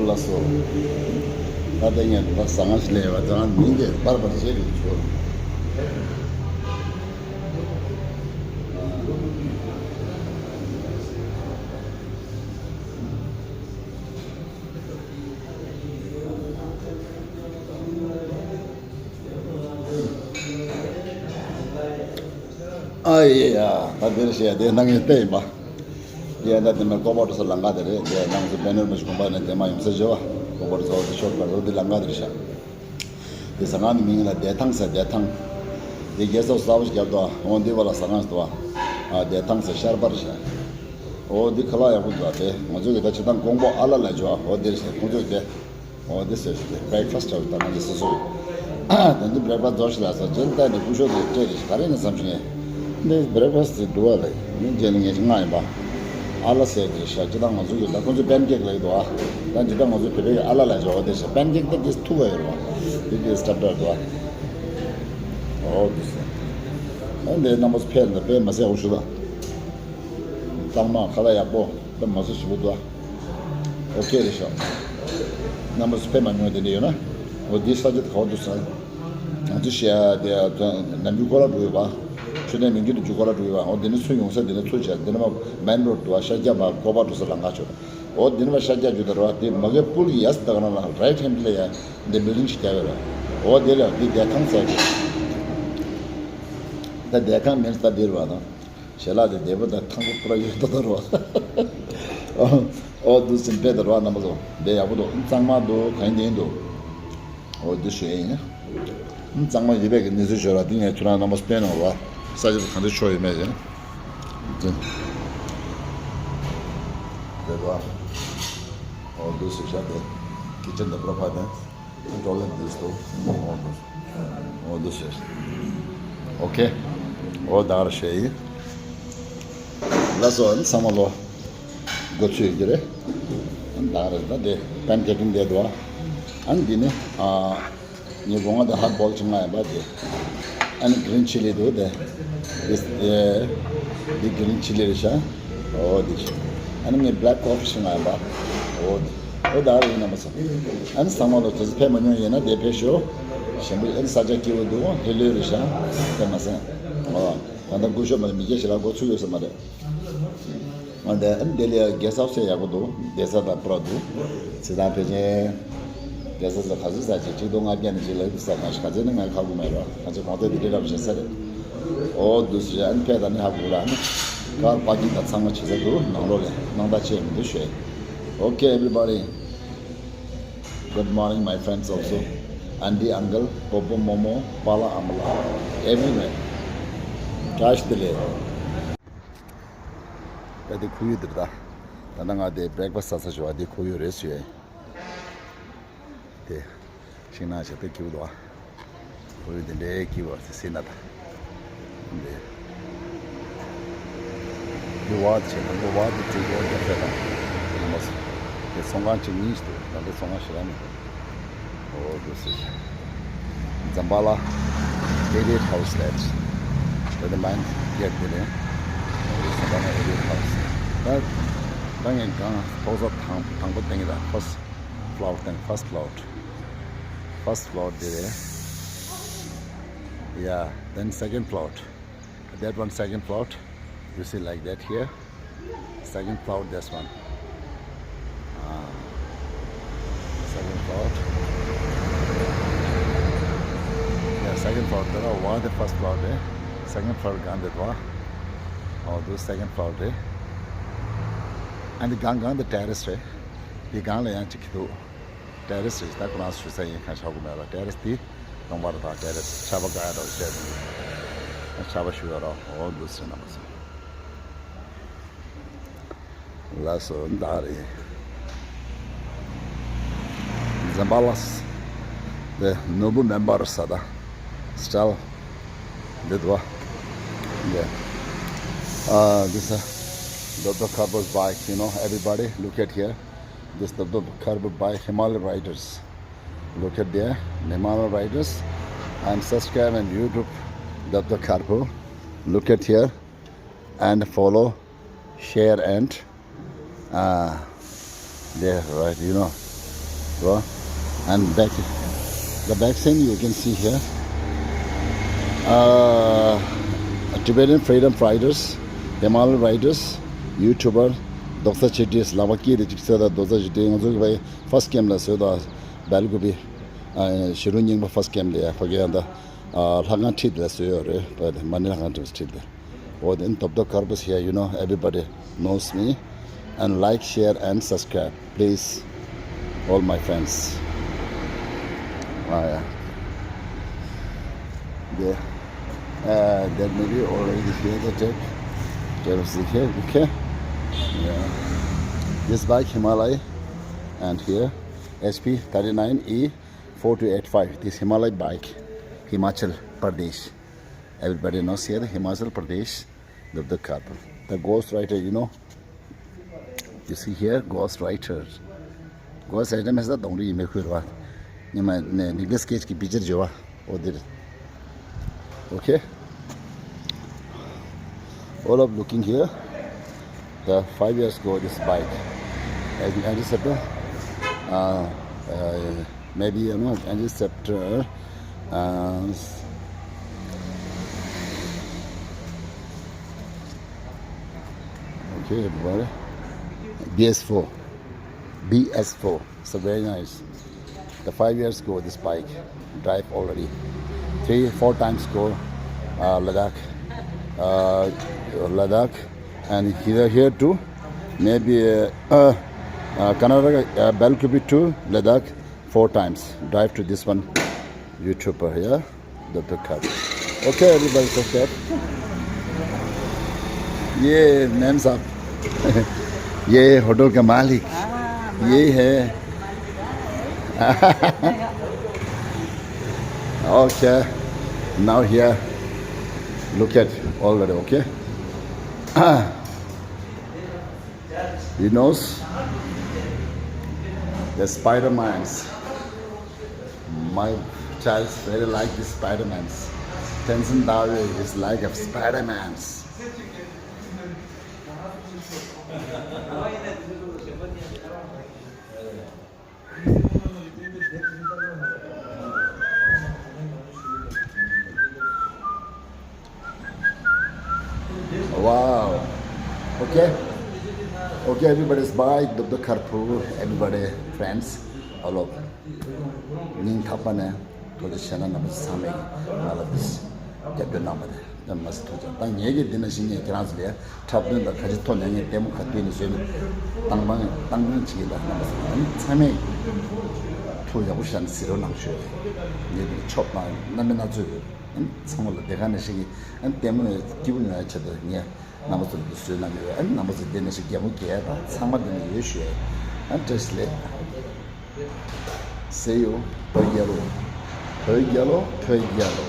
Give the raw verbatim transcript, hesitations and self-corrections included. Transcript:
ལགས་སོ། ད་ལྟ་ངས་ད་ཟ་ཁང་ཞིག་སླེབས་ཡོད་པ་དང་མིང་དེ་པར་པར་བྱེད་དུ་ཆོག་ཨ་ཡེ་ཡ། ད་འདིར་བཤད་དེ་ནང་གི་ལྟ་ཡིན་པ། ཡ་ད་དེ་མ་ཀོ་པ་འགྲོ་ས་ལམ་ཁ་དེ་རེད། དེ་ནང་ཚོ་པེ་ནེར་མ་ཞིག་གོམ་པ་ནས་དེ་མ་ཡོང་ས་བྱེད་བ། ཀོ་པ་འགྲོ་ས་འོ་དེ་ཤོར་བར་འོ་དེ་ལམ་ཁ་དེར་བཞག་དེ་ཟ་ཁང་དེ་མིང་ལ་བདེ་ཐང་ཟེར། བདེ་ཐང་། དེ་རྒྱལ་ས་གསར་པ་ཞིག་བརྒྱབ་འདུག་འོ་འདི་བ་ལ་ཟ་ཁང་ཞིག་འདུག་ཨ་བདེ་ཐང་ཟེར་ཤར་པར་བཞག་འོ་འདི་ཁ་ལག་ཡག་པོ་འདུག་དེ་ང་ཚོ་གི་ད་ཆ་ཐང་ཀོང་པོ་ཨ་ལ་ལ་འཇོ་ཨ་འོ་འདིར་ཟེར་ཁོང་ཚོས་དེ། འོ་འདི་ཟེར་ཞིག་དེ་བྷེ་རེག་ཕ་སི་ཊི་བྱ་བའི་ད་ང་ཚོ་སོ་སོ་ཡིན། དེ་འདི་བྷེ་རེག་ཕ་སི་ཊི་འཇོ་ཞིག་ལ་ཟ་རྗེས་ལྟ་ནས་སྐུ་ཞབས་དེ་སྤྲད་རེ་ཞིག་ག་རེ་ཡིན་ན་བསམ་ཞིག་ངས། འདི་བྷེ་རེག་ཕ་སི་ཊི་དེ་འདུག་བ་ལ་ཡིན་རྗེས་ནས་ངས་ཞིག་མངགས་ཡིན་པ། ཨ་ལ་ཟེར་དེ་ཤ་ཅི་ད་ང་ཚོ་གི་ད་ཁོང་ཚོ་པན་ཀེག་ལ་ཡི་འདུག་ཨ། ད་ཇི་ལྟར་ང་ཚོ་བོད་པའི་ཨ་ལ་ལ་འཇོག་པ་དེ་ཤ་པན་ཀེག་ད་དེ་ཐུག་ག་ཡོད་རེད་བ། དེ་དེ་སྟབས་འདྲ་འདུག་ཨ། འོ་དེ་ཟེར། ཨ་འདི་རྣམ་པ་ཚོ་ཕེབས་ན་དཔེ་མ་ཟད་འོ་ཞུ་ད། གཙང་མ་ཁ་ལག་ཡག་པོ་དཔེ་མ་ཟད་ཞིབ་པོ་འདུག་ཨ། ཨོ་ཁེ་རེད་ཤག་རྣམ་པ་ཚོ་ཕེབས་མ་མྱོང་དེ་འདྲ་ཡོད་ན། འོ་འདི་ས་ཆ་དེ་ག་བ་འདུག་ཟེར། ང་ཚོ་ཤ་དེ་ནམ་རྒྱུན་ཀོ་ལ་འགྲོ་ཡོད་པ། ཆུ་ཚོད་མི་འགྱུར་དུ་རྒྱུ་ཀོ་ལ་འགྲོ་ཡོད་པ། འོ་འདི་ནི་ཚུར་ཡོང་ས་འདི་ནི་ཚུར་བྱས་འདི་ནི་མ་མེན་རོ་ཌི་འདུག་ཨ། ཤར་རྒྱག་མ་ཀོ་པ་འགྲོ་ས་ལམ་ཁ་ཆོད། འོ་འདི་ནི་མ་ཤར་རྒྱག་རྒྱུ་དེ་རེད་བ། དེ་མ་གི་པུལ་གི་ཡ་ས་ད་ག་ན་ལ་རའིཊ་ཧེན་ཌི་ལ་ཡ་འདི་བིལ་ཌིང་ཞིག་རྒྱག་ཡོད་རེད། འོ་དེ་ལ་འདི་བདེ་ཐང་ཟེར་གི། ད་བདེ་ཐང་མིན་ས་འདི་རེད་བ་དང་། ཞལ་ལག་དེ་བདེ་པོ་དང་ཐང་པོ་པུ་ར་ཡོད་ད་ད་རོ། ཨོ་འདུག་སེ་དཔེ་ད་རོ་རྣམ་པ་ཚོ་བདེ་ཡག་པོ་འདུག་གཙང་མ་འདུག་གང་ཡིན་འདུག་ཨོ་འདི་ཞུ་ཡ་ཡིན། གཙང་མ་ཡོད་པའི་གི་གནས་ཚུལ་ཞོར་ལ་དེ་ངས་ཁྱོད་རང་རྣམ་པ་སྟོན་གནང་རོགས། ས་ཆ་དེ་གང་འདྲ་ཆོག་ཡོད་མེད་ཡིན། དེ་རོ། ཨོ་འདུག་སེ་བཞག་དེ་ཀི་ཅན་དང་པུ་ར་ཕ་དེ། འགྲོ་ལེན་འདུག་སྟོ། འོ་འདུག་འོ་འདུག་ཟེར། ཨོ་ཁེ། འོ་ད་ག་རེ་བཤད་ཡིན། ལགས་སོ་ཨ་ནི་ཚང་མ་ལོ། འགོ་ཚུགས་ཡོད་ཀྱི་རེད། ཨ་ནི་ད་ག་རེ་ད་དེ་པན་ཀེ་ཀིང་དེ་འདུག་ཨ། ཨ་ནི་འདི་ནི་ཨ། ངའི་སྒོ་ང་དེ་ཧ་གོ་ལ་ཆུང་ང་ཡིན་པ་དེ། ཨ་ནི་གི་རིན་ཆི་ལི་འདུག་དེ། འདི་འདི་གི་རིན་ཆི་ལི་རེད་ཤག་འོ་དེ་ཤག་ཨ་ནི་ངས་བྷེ་ལེག་ཀོ་ཕི་ཞིག་མངགས་ཡིན་པ། འོ་དེ། འོ་ད་རེད་ཡིན་ན་མ་སོང་། ཨ་ནི་ཚང་མ་ལོ་དེ་ཚོ་ཕེབས་མ་མྱོང་ཡིན་ན་དེ་ཕེབས་ཤོག་ཞིམ་པོ་ཨ་ནི་ས་ཆ་སྐྱིད་པོ་འདུག་ཧེ་ལོས་རེད་ཤག་དེ་མ་སོང་། འོ། ད་ལྟ་སྐུ་ཞབས་མ་རེད་མི་སྐྱ་ཞིག་ལ་འགོ་ཚུགས་ཡོད་ས་མ་རེད། ང་འདི་ཨ་ནི་ལྡི་ལི་གེ་སི་ཧའུ་སི་ཡག་པོ་འདུག་བསྡད་ས་དང་པུ་ར་འདུག་བྱེ་ཐང་ཕལ་ཆེར་བསྡད་ས་ཚོ་ག་ཚོད་ས་ཆ་ཆིག་སྟོང་ལྔ་བརྒྱ་ནས་ཅིག་ལ་ས་ཁང་ཞིག་ག་ཚོད་ནི་ང་ཁག་པོ་མེད་རོགས། ག་ཚོད་གོང་ཚད་དེ་འདྲ་རབ་བྱེད་ས་རེད། ཨོ་འདུག་ཟེར་ཨ་ནི་ཕེབས་དང་ནི་ཧ་གོ་ར་ཨ་ནི་ཀར་པར་ཀིང་དང་ཚང་མ་བྱེད་ས་འདུག་ནང་ལོགས་ལས་སྣང་དག་ཆེ་མི་འདུག་ཤོད། Okay, everybody. Good morning, my friends also. Auntie, uncle, popo, momo, pala, amala, everywhere. བཀྲ་ཤིས་བདེ་ལེགས། ད་དེ་ཁོར་ཡུག་འདིར་ད། ད་ལྟ་ང་དེ་བྷེ་རེག་ཕ་སི་ཊི་ཟ་ས་ཞུ་བ་དེ་ཁོར་ཡུག་རེད་ཟེར་ཡ་ཡིན། དེ། ཤིང་ནགས་ཞིག་དེ་སྐྱིད་པོ་འདུག་ཨ། ཁོར་ཡུག་དེ་འདྲའི་སྐྱིད་པོ་ཟེར་ན་ད། འདི། འདི་བ་དེ་བྱས་ན་འདི་བ་དེ་བྲིས་འདུག་རྒྱ་སེ་དང་། དེ་མ་སོང་། དེ་ཚོང་ཁང་གཅིག་གཉིས་ཤིག་འདུག་ད་འདི་ཚོང་ཁང་ཞེ་དྲག་མི་འདུག་འོ་འདུག་སེ། ཛམ་བྷ་ལ་ཨེ་ཌི་ཨེཊ་ཧའུ་སི་ལབ། དེ་ནི་མན་གྱད་དེ་ནི། ཛམ་བྷ་ལ་ཨེ་ཌི་ཨེཊ་ཧའུ་སི། ད། ད་ངས་གང་ཐོག་ས་དང་དང་པོ་བསྟན་གྱི་ར་ཕར་སི་ཊི་ཕི་ལོར་བསྟན། ཕར་སི་ཊི་ཕི་ལོར། First floor there. Yeah, then second floor. That one second floor. You see like that here. Second floor, this one. Ah, second floor. Yeah, second floor. There are one the first floor there. Second floor, gone that one. Oh, this second floor there. And the gang gang the terrace there. The gang la yang chik do. ཏེ་རེ་སི་རེད། ད་ཁོ་རང་ཚོ་ཞུ་ས་ཡིན་ཁ་ཆག་གི་མེད་ལ། ཏེ་རེ་སི་དེ་ལུང་པ་རེད། ད་ཏེ་རེ་སི་ཆར་པ་དགའ་ཡ་འདྲ་བོ་བྱས་ཏེ། ཆར་པ་ཞུ་ཡ་རོགས། འོ་འདུག་སེ་རྣམ་པ་ཚོ། ལགས་སོ་ད་རེད། ཛམ་བྷ་ལ་དེ་ནོར་བུ་མེ་འབར་ས་ད་སི་ཊལ་འདི་འདུག་བ། Yeah. Uh, this uh, Doctor Karpo's bike, you know, everybody look at here. This the, the Karpo bike, Himalaya Riders. Look at there, Himalaya Riders. And subscribe and YouTube, Doctor Karpo. Look at here and follow, share and uh, there, right, you know. And back, the back scene you can see here. Uh, Tibetan freedom fighters, Himalayan riders, YouTuber, Doctor Chittis, Lavaki, the Chiksada, Doctor Chittis, ང་ཚོ་གི་ཕའི་first camp ལ་བཟོས་དང་བལ་ཀུ་པི། ཨ། ཞི་རུ་རྙིང་པ་first camp ལ་ཡ་ཕ་གི་ཡང་ད། ཨ། ལྷ་ཁང་ཁྲིད་ལ་བཟོས་ཡོད་རེད། བལ་མ་ཎི་ལྷ་ཁང་ཁྲིད་ལ། Oh, then Topdok Karpus here, you know, everybody knows me. And like, share, and subscribe, please, all my friends. Ah, yeah. There, uh, that maybe already here, the tape. There is here, okay? Yeah. This bike, Himalaya, and here, S P thirty-nine E four two eight five. This Himalaya bike, Himachal Pradesh. Everybody knows here, Himachal Pradesh, the, the capital. The Ghost Rider, you know. You see here, Ghost Rider. Ghost Rider means the dongri me khur wa. Ni ma ne Nicolas Cage ki picture jo wa. O dir. Okay. All of looking here. The five years ago, this bike. As, as I said, uh, uh, maybe, you know, and this chapter. Uh, okay, everybody. B S four. B S four. So very nice. The five years ago, this bike drive already. Three, four times go uh, Ladakh. Uh, Ladakh. And here, here too. Maybe uh, uh, uh, Karnataka, uh, Belkupi to Ladakh. Four times drive to this one YouTuber here, Doctor Khat. Okay, everybody, subscribe. ये मैम साहब, ये होटल का मालिक, ये है। Okay, now here, look at already, okay? You know, the Spider-Mans. My child really like this Spider-Mans. Tenzin Dao is like a Spider-Mans. Wow. Okay. Okay, everybody's bye. Dr. Kharpur, everybody, friends, all of. ཉིན་ཐག་པ་ནས་ཐུགས་རྗེ་ཆེ་ན་རྣམ་པ་ཚང་མས་ང་ལ་འདི་རྒྱབ་སྐྱོར་གནང་བ་རེད། དེ་མ་ཟད་ཐུགས་རྗེ་ཆེ། ད་ངེད་ཀྱི་འདི་ན་བཞིན་ངས་ཁྱེད་རང་ཚོ་ལ་འཁྲབ་སྟོན་དང་ག་ཅི་ཐོག་ནས་ངས་ལྟད་མོ་ག་དུས་ནས་བཟོས་ནས་བཏང་བཏང་བཏང་སྟོན་བྱེད་ཀྱི་ལ་རྣམ་པ་ཚང་མས་ཐུགས་ཡག་པོ་བཞག་ནས་གཟིགས་རོགས་གནང་ཞུ། ངེད་འདི་ཆོག་པ་རྣམ་པ་སྣ་ཚོགས་ཡོད། ཚང་མ་ལ་དེ་ག་ནས་ཞིག་གིས་ལྟད་མོ་སྐྱིད་པོ་ཡོང་ཡ་ཆེད་དུ་ངས་རྣམ་པ་ཚོ་ལ་འདི་བཟོས་གནང་གི་ཡོད། རྣམ་པ་ཚོ་འདི་ནས་ཞིག་རྒྱལ་མོ་རྒྱལ་དང་ཚང་མ་འདི་ནས་ཡོད་ཞུ། བཀྲ་ཤིས་བདེ་ལེགས། See you. བོད་རྒྱལ་ལོ། བོད་རྒྱལ་ལོ། བོད་རྒྱལ་ལོ།